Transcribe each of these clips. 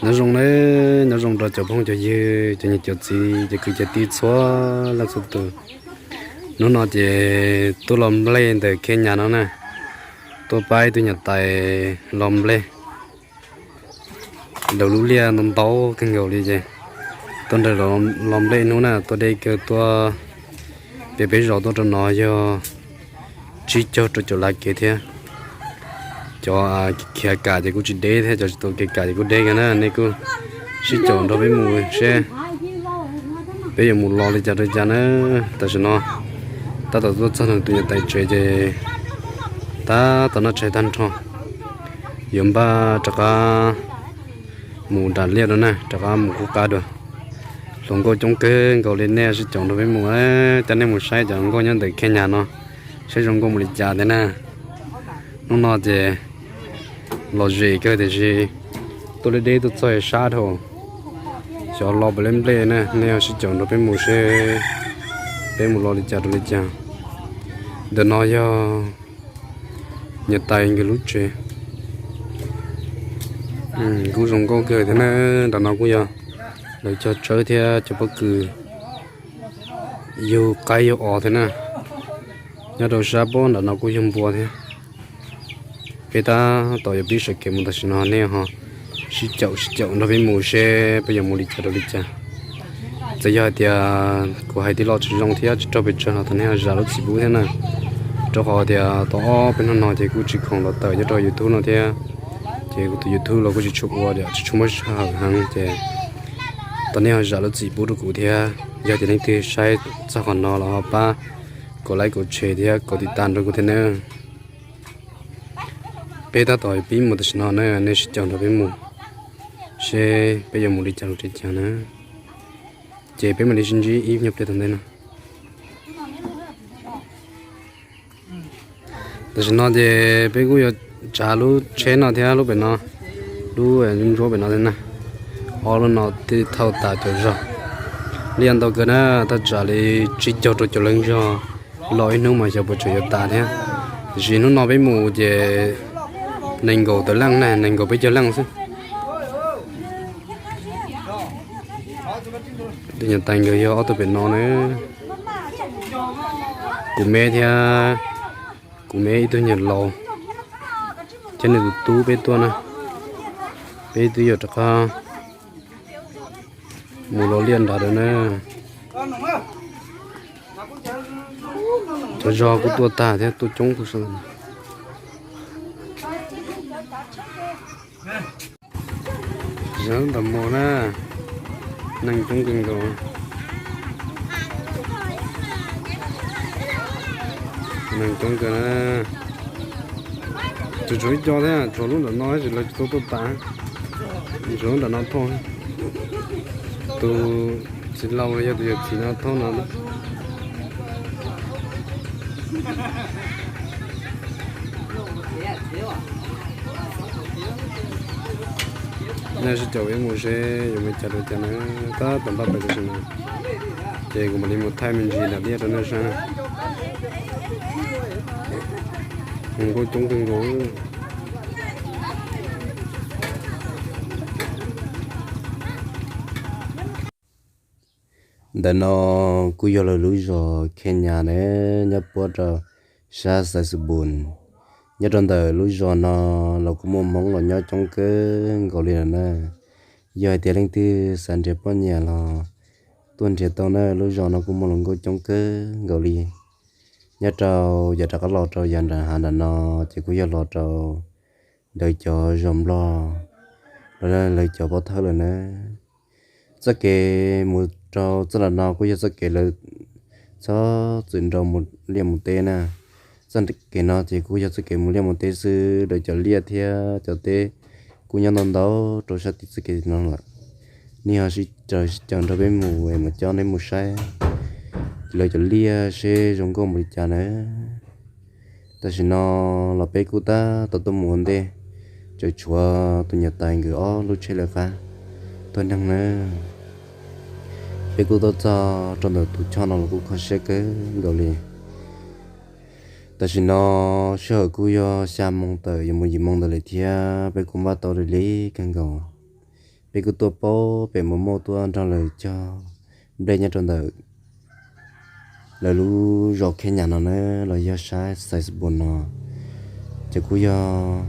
Nyob zoo na, nyob zoo rau cov phooj cov ywg, cov niam cov txiv, cov kwv cov tij txhua leej txhua tus. Hnub no ces tuaj los nplej ntawm Khej Nyas no na, tuaj pab ib tug niam tais los nplej. Daus lub liaj ntau ntau kawg nkaus li ces tuaj nrog los nplej hnub na, tuaj deb kawg, tuaj pem peb zos tuaj rau no yog tsib caug rau caum lab kev thiab. Cov khiav kam ces kuj tsis deb thiab, cov tsis tau khiav kam ces kuj deb kawg na. Nej kuj sib caum nrog peb mus seb peb yuav mus los li cas rau li cas na. Tam sim no tab tom tuaj txog nram tus niam tais tsev ces tab tom noj tshais tag nrho, yuav npaj rov qab mus nram liaj rau na, rov qab mus qub qab dua. Hluas nkauj coob kawg nkaus li, nej sib caum nrog peb mus, coj nej mus saib cov hluas nkauj nyob ntawm Khej Nyas no, saib zoo nkauj mus li cas thiab na. Hnub no ces los zem kawg tiam sis tuaj deb deb tuaj txog sab dhau, xyov los puas nplej nplej na. Nej sib caum nrog peb mus seb peb mus los li cas rau li cas. Ntawm no yog niam tais nkawd lub tsev. Kuj zoo nkauj kawg thiab na. Nram no kuj yog lawv cog tsawb thiab cov pob kws yug qaib yug os thiab na. Nyob rau sab pob nram no kuj yug npua thiab. Peb tab tom yuav pib sawv kev mus tam sim no, nej ho sib caum sib caum nrog peb mus seb peb yuav mus li cas rau li cas. Txawm yog hais tias kuv hais tij laug tsis zoo thiab tsis raug pes tsawg los thov nej ho zam lub txim pub thiab na. Rau qhov tias tau ob peb hnub no ces kuj tsis khoom los tawm nyob rau YouTube no thiab, ces kuv tus YouTube los kuj tsis tshua ua, tsis tshua muaj sij hawm heev ces thov nej ho zam lub txim pub rau kuv thiab. Yog tias leej twg saib txog qhov no los ho pab kom like kom share thiab kom tiv tas rau kuv thiab na. Peb tab tom pib mus tam sim no na, nej sib caum nrog peb mus seb peb yuav mus li cas rau li cas na. Ces peb mam li sib ntsib ib nyuag pliag tom ntej no. Tam sim no ces peb kuj yuav tsav lub tsheb no thiab lub pem no, lub ntsuab pem no thiab na. Ob lub no thiaj thauj tas cov zog. Liaj ntau kawg na, thaj tsam li tsib caug rau caum leej zog, los ib hnub mas xyov puas tseem yuav tas thiab. Tiam sis hnub no peb mus ces nees nkaum tawm leej na, nees nkaum peb caug leej xwb. Tus niam tais nkawd yog ob tug pem no na, kuv me thiab kuv me ib tug niam laus thiab nws tus tub peb tuaj na. Peb twb yuav rov qab mus los liaj nrad lawm na. Cov zog kuj tuaj tag thiab, tuaj coob kawg sav. Zawv ntawm mos na, neeg coob kawg nkaus. Neeg coob kawg na, tsuas tshuav ib co thiab, tshuav lub ntawm no tab sis lawv tsis tau tuaj tas, tshuav lub ntawm no thauj. Tus txiv laus los yog tus yawm txiv no thauj no. Nej sib caum peb mus seb yuav mus cas rau cas na, tab tom npaj pem tam sim no. Ces kuv mam li mus thaij me ntsis nram liaj rau nej saib. Hluas nkauj coob kawg nkaus. Ntawm no kuj yog lawv lub zos Khej Nyas na, nyob puab rau sab Xais Xus Npus. Nyob rau ntawm lub zos no los kuj muaj Hmoob los nyob coob kawg nkaus li lawm na. Yog hais tias leej twg xav nrhiav poj niam los tuaj nrhiav tau na, lub zos no kuj muaj hluas nkauj coob kawg nkaus li. Nyob rau yav rov qab los rau yav nram hav nram no ces kuj yog los rau lawv cov zos Nplog, los lawv cov pov thawj lawm na. Txoj kev mus rau txoj nram no kuj yog txoj kev lawv txhob txwm nrau mus liaj mus teb na. Txoj kev no ces kuj yog txoj kev mus liaj mus teb xwb, lawv cov liaj thiab cov teb kuj nyob ntau ntau rau sab tim txoj kev no lawm. Nej ho sib caum sib caum nrog peb mus es mus coj nej mus saib lawv cov liaj seb zoo nkauj npaum li cas na. Tam sim no los peb kuj tab tom tuaj mus ua ntej, tseem tshuav tus niam tais nkawd ob lub tsheb lawv qab tuaj neeg na. Peb kuj tuaj txog rau ntawm tus choj no los kuj kho siab kawg nkaus li. Tam sim no sij hawm kuj yog xya moo tawm yuav mus yim moo ntawd lawm thiab, peb kuj npaj tau li kawg nkaus. Peb kuj tuaj paub pem mus muaj tuaj nrog lawv cog nplej nyob rau ntawm lawv lub zos Khej Nyas no na, los yog sab Xais Xas Npos no. Ces kuj yog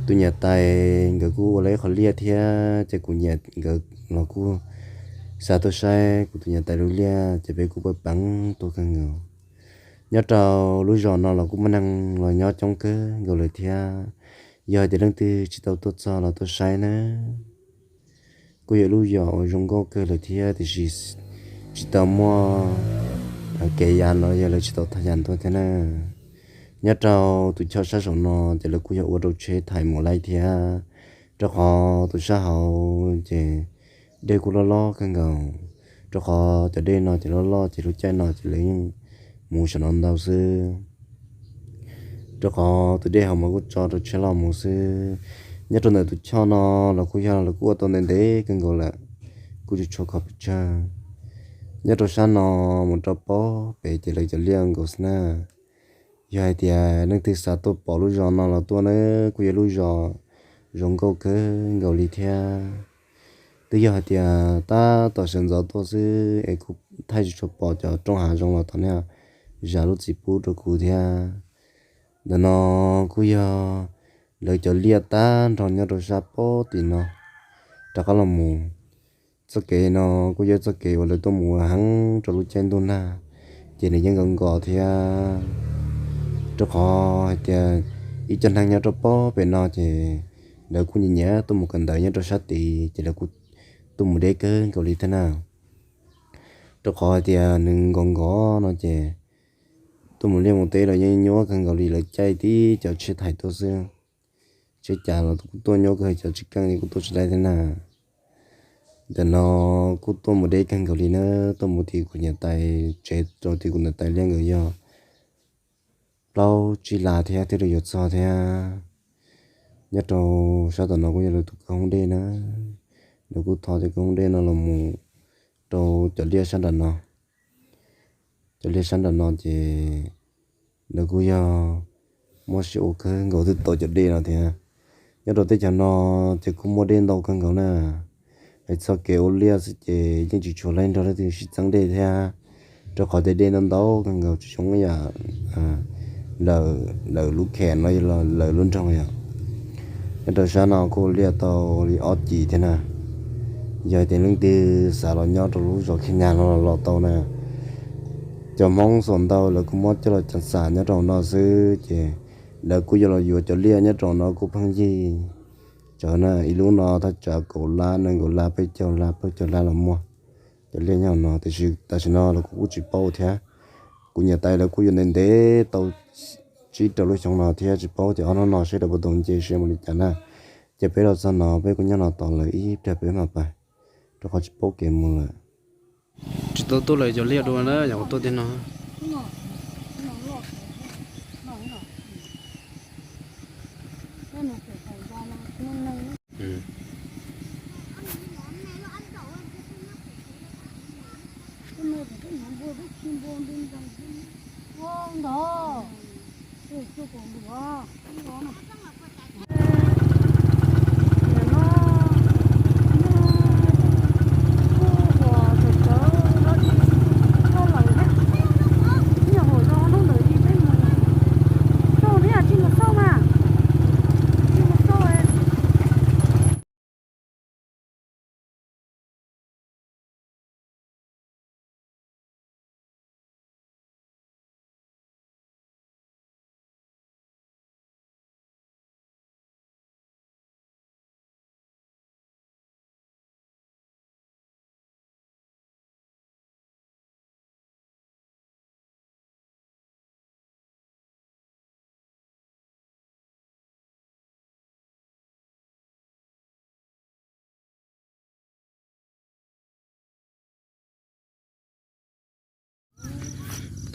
tus niam tais nkawd kuj ua lawv ib qho liaj thiab, ces kuv niam nkawd los kuj xav tuaj saib kuv tus niam tais lub liaj, ces peb kuj pab peev tuaj kawg nkaus. Nyob rau lub zos no los kuj muaj neeg los nyob coob kawg nkaus lawm thiab. Yog hais tias leej twg tsis tau tuaj txog los tuaj saib na, kuj yog lub zos uas zoo nkauj kawg lawm thiab, tiam sis tsis tau muaj kev yas los yog lawv tsis tau thaj yas ntua thiab na. Nyob rau tus choj sab saum no ces lawv kuj yog ua rau tsheb thaiv mus laij thiab, rau qhov tus sab hauv ces dej kuj loj loj kawg nkaus, rau qhov cov dej no ces loj loj ces lub caij no ces lawv yeej mus saum no ntau xwb, rau qhov tus dej hauv mas kuj tso rau tsheb loj mus xwb. Nyob rau ntawm tus choj no los kuj yog lawv kuj ua tau ntev ntev kawg nkaus lawm, kuj tsis tshua kho pes tsawg. Nyob rau sab no mus rau pob pem ces lawv cov liaj nkaus xwb na. Yog hais tias leej twg xav tuaj pom lub zos no los tuaj na, kuj yog lub zos zoo nkauj kawg nkaus li thiab. Twb yog hais tias tab tom sawv ntxov tuaj xwb es kuj thaij tsis tshua pom cov roob hav zoo los thov nej zam lub txim pub rau kuv thiab. Ntawm no kuj yog lawv cov liaj tag nrho nyob rau sab pob tim no. Rov qab los mus, txoj kev no kuj yog txoj kev uas lawv tuaj mus heev rau lub caij ntuj nag, ces nws yeej nkos nkos thiab, rau qhov hais tias ib co neeg nyob rau pob pem no ces lawv kuj nyiam nyiam tuaj mus kawm ntawv nyob rau sab tid ces lawv kuj tuaj mus deb kawg nkaus li thiab na. Rau qhov hais tias nws nkos nkos no ces tuaj mus liaj mus teb los yeej nyuaj kawg nkaus li, lawv caij tib cov tsheb thaiv tuaj xwb. Tsheb cas los kuj tuaj nyuaj kawg, cov tsis keej li kuj tuaj tsis laib thiab na. Ntawm no kuj tuaj mus deb kawg nkaus li na, tuaj mus tim kuv niam tais tsev rau tim kuv niam tais liaj nkawd yog plaub tsib las thiab thiaj li yuav txog thiab. Nyob rau sab tom no kuj yog lawv tus kwj hoob dej na, lawv kuj thov cov kwj hoob dej no los mus rau cov liaj sab nram no. Cov liaj sab nram no ces lawv kuj yog muab siab ua kawg nkaus twb tau cov dej no thiab. Nyob rau teb chaws no ces kuj muaj dej ntau kawg nkaus na. Hais txog kev ua liaj xwb ces yeej tsis tshua laib nrog leej twg sib txeeb dej thiab, rau qhov tias dej ntau ntau kawg nkaus tsis zoo ib yam lawv lub khem no los lawv lub nroog yom. Nyob rau sab no kuj ua liaj tau li ob cim thiab na. Yog tias leej twg xav los nyob rau lub zos Khej Nyas no los tau na. Cov Hmoob xom ntau lawv kuj muab coj los cov xam nyob rau no xwb ces lawv kuj yuav los yuav cov liaj nyob rau no kuj pheej yig tsawv na, ib lub no thaj tsam kaum lab, nees nkaum lab, peb caug lab, peb caug lab los muaj cov liaj nyob no. Tiam sis tam sim no los kuv kuj tsis paub thiab. Kuv niam tais lawv kuj yuav ntev ntev tau tsib rau lub xyoo no thiab tsis paub tias ob hnub no seb lawv puas tau nce seb mus li cas na. Ces peb los txog no peb kuj nyob no tos lawv ib pliag peb mam pais, rau qhov tsis paub kev mus lawm. Tsis tau tuaj lawv cov liaj dua na, yog kuv tuaj tiag no.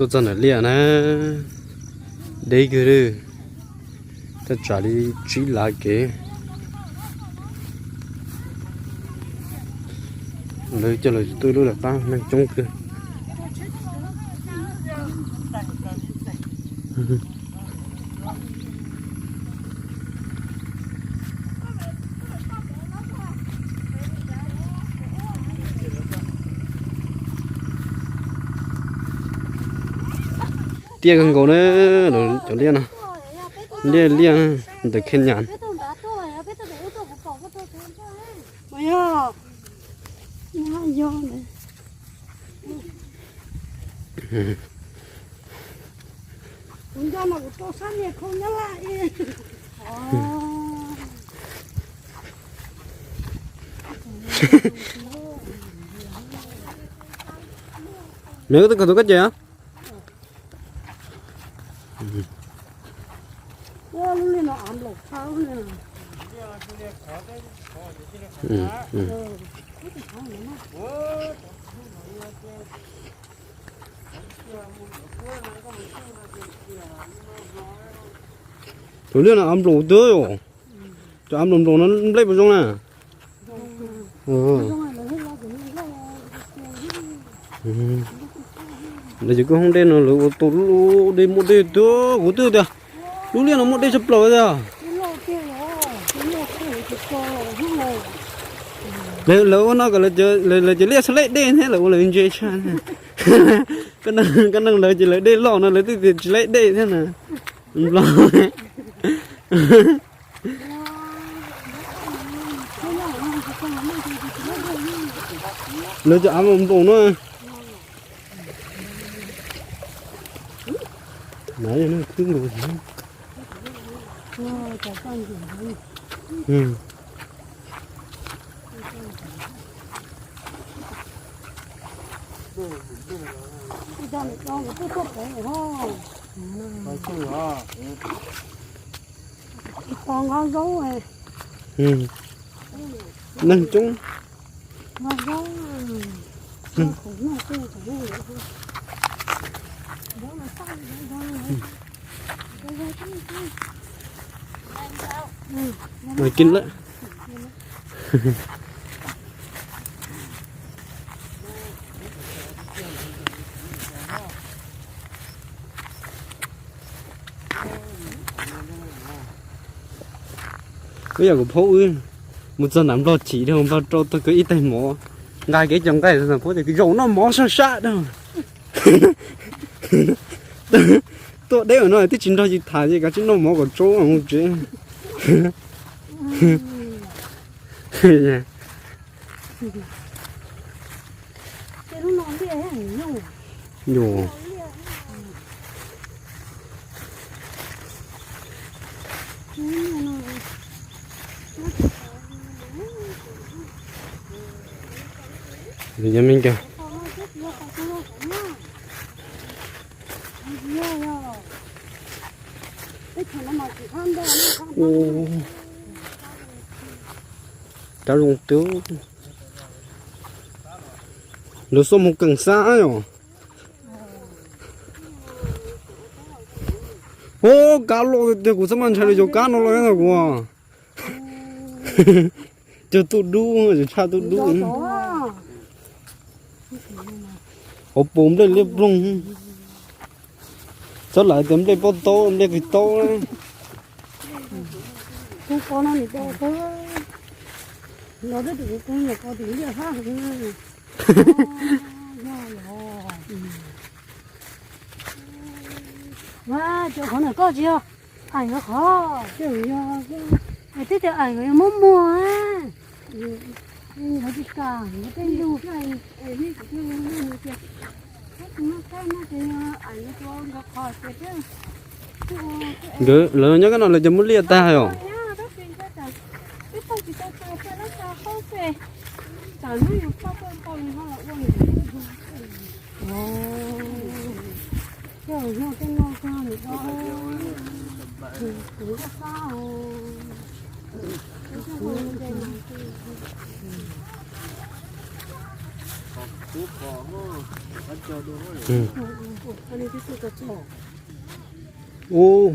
Tuaj txog ntawm liaj na, deb kawg li, thaj tsam li tsib lav kev. Lawv coj los tuaj ib lub lawm qab neeg coob kawg. Tiaj kawg nkaus na, cov liaj no, liaj liaj ntawm Kenya. Nws twb kawg tus koj ces. Tus liaj no av nploos twg os. Cov av nploos nploos no nplej puas zoo na? Lawv cov kwj hoob dej no lawv ua tau lub dej muaj dej twg, kuv twb tias lub liaj no muaj dej tshaj plaws tiag. Lawv ua no kom lawv cov liaj txhaj laij dej thiab lawv ua lawv ntse tshaj. Koj neeg lawv ces lawv dej loj no lawv twb tias tsis laij dej thiab na. Nplog. Lawv cov av nploos no. Neeg coob. Mas kin lawm. Ib yam kuv phob wb mus txog nram Nplog chiv dhau Nplog rau tau kwv ib tais mov, nqa kev cov nqaij txog nram puab tias zaum noj mov sab sab dhau. Tuaj deb no twb tsis nrog yus tham ces kav tsij noj mov kom tsau mus tsev. Yus yog me nkaus. Ua, rab zoo twb. Lawv xuas mus keem xab yom. Ua, kab loj tiag, kuv txhob maj ntshai li cov kab no los ntag kuv. Cog tuj dub, cov tshaj tuj dub. Hauv paus nplej liab ploog. Txhob lam tias nplej pob taub, nplej qis taub. Cov qhov no koj tsis yog, aim yog qhov, twb tias aim yog muab muag, tsis kam tej ntug. Nkawd lawv nyob kab no lawv cov muab liaj tag os. Ub.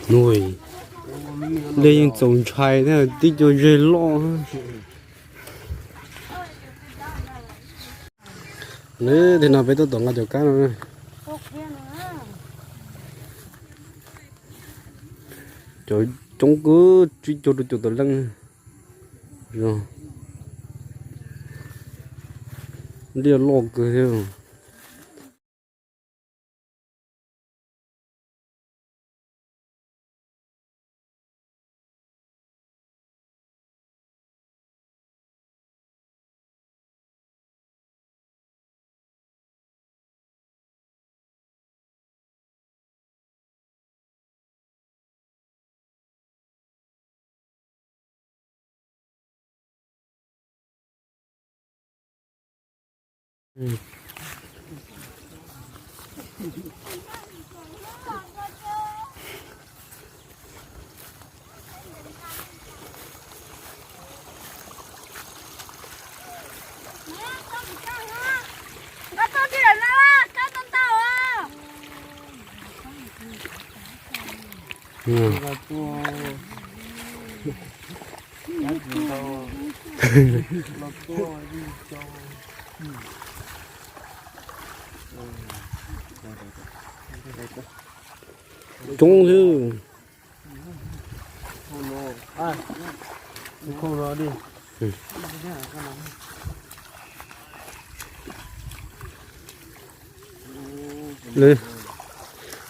Nws, nplej yeej txaus ntshai thiab, tib co zeg loj. Lawv tias no peb tuaj tom nqa cov kab no. Cov coob kawg, tsib caug rau caum tawm leej. Liaj loj kawg thiab. Coob xwb.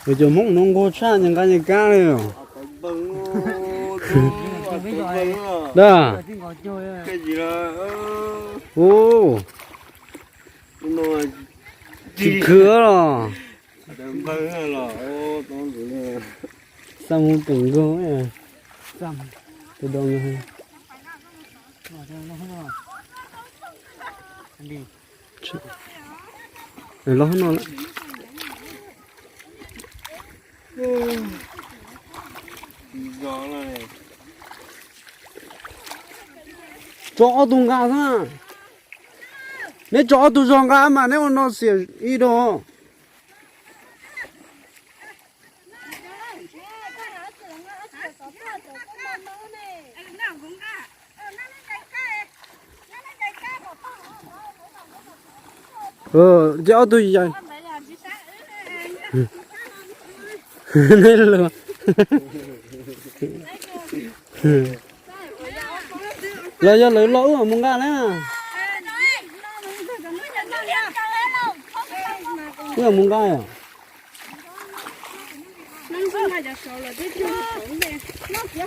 Lawv cov Hmoob no nquag tshaj, nyias nqa nyias kab li os. Dab. Ub, tsis khwv los. Xa mus peem nkaug. Tus do los no lawm. Tso ob tug nqa xwb. Neb tso ob tug zog nqa mas neb ua no xiam ib do. Ces ob tug yais. Neb los, los yog lawv los wb mam mus nqa na. Wb mam mus nqa.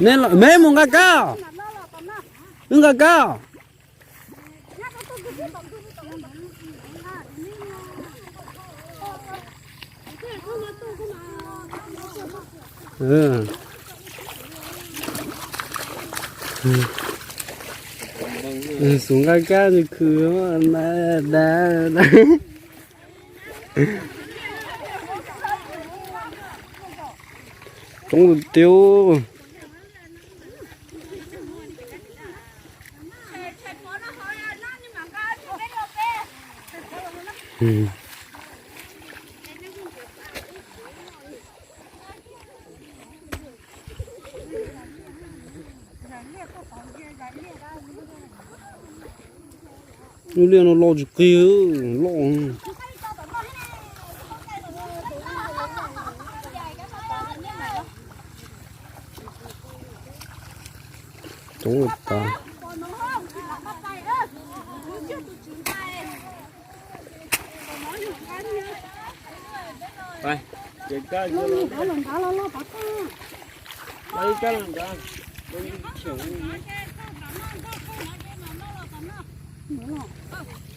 Neb los, neb mus nqa kab. Wb nqa kab. Xub nqa kab nws khwv. Coob tiag. Lub liaj no loj tsis qig, loj. Coob tas.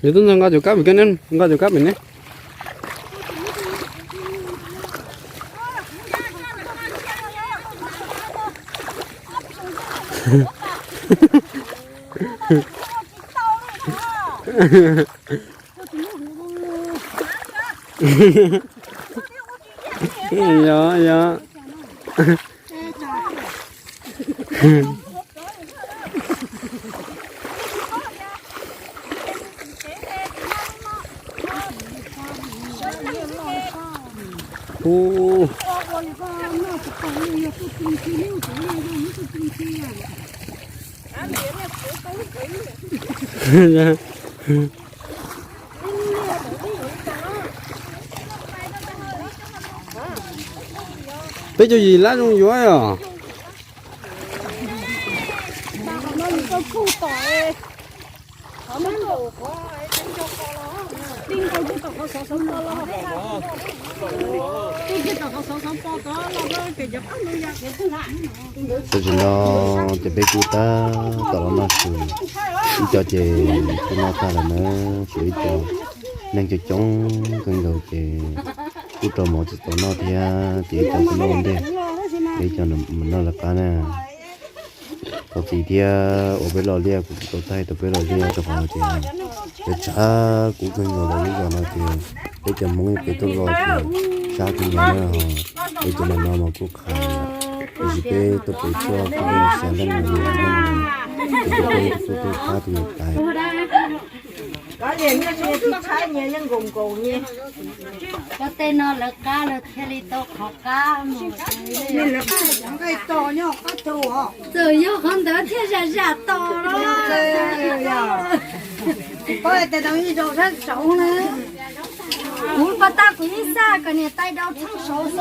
Yog tub ntxawg nqa cov kab pem kab ne, nqa cov kab pem ne. Yog, yog. Ub. Peb caug yim lab zoo yuav os. Tam sim no ces peb kuj tab tom los noj su, ib co ces kuj noj tag lawm na, ces ib co neeg coob coob kawg nkaus ces kuj rau mov tsis tau noj thiab ces ib co kuj noj ua ntej, ces ib co mus noj lawv qab na. Thov txim thiab uas peb los liaj kuv tsis tau thaij tau peb los liaj rau qhov tias peb tshav kub kawg nkaus lawm lub zos no ces peb cov Hmoob pem tuaj los ces tshav kawg nkaus na. Peb cov no no mas kuj qhav, tiam sis peb tuaj pem tuaj kuj xav leej nus nus leej nus, ces peb tuaj tuaj qab tus niam tais. Cov tej no lawv qab lawv thiaj li tau qhov qab mus. Txawm yog qhov ntawd thiaj zam zam tos los. Kuv pas tag kuv ib xaj kom niam tais dau thaj saud xwb.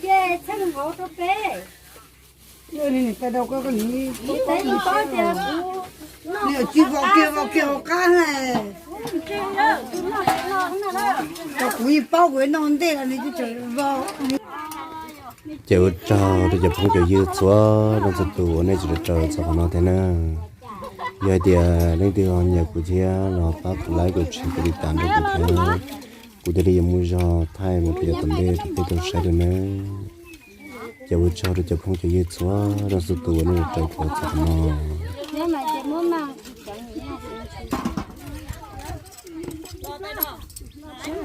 Ces txheej hauv rau peb. Ib tais yeej paub tias kuv tsis vau kiag vau kiag hauv qab na. Kuv yeej paub kuv noj ntej los nws tsis tseem vau. Ces ua tsaug rau cov phooj cov ywg txhua leej txhua tus uas nej tseem raws txog qhov no thiab na. Yog hais tias leej twg ho nyiam kuv thiab los pab kuv like, kuv share, kuv tiv tas nrog kuv thiab, kuv thiaj li yuav muaj zog thaij mus rau yav tom ntej rau peb tau saib dua nawb. Ces ua tsaug rau cov phooj cov ywg txhua leej txhua tus uas nej raws kuv txog qhov no.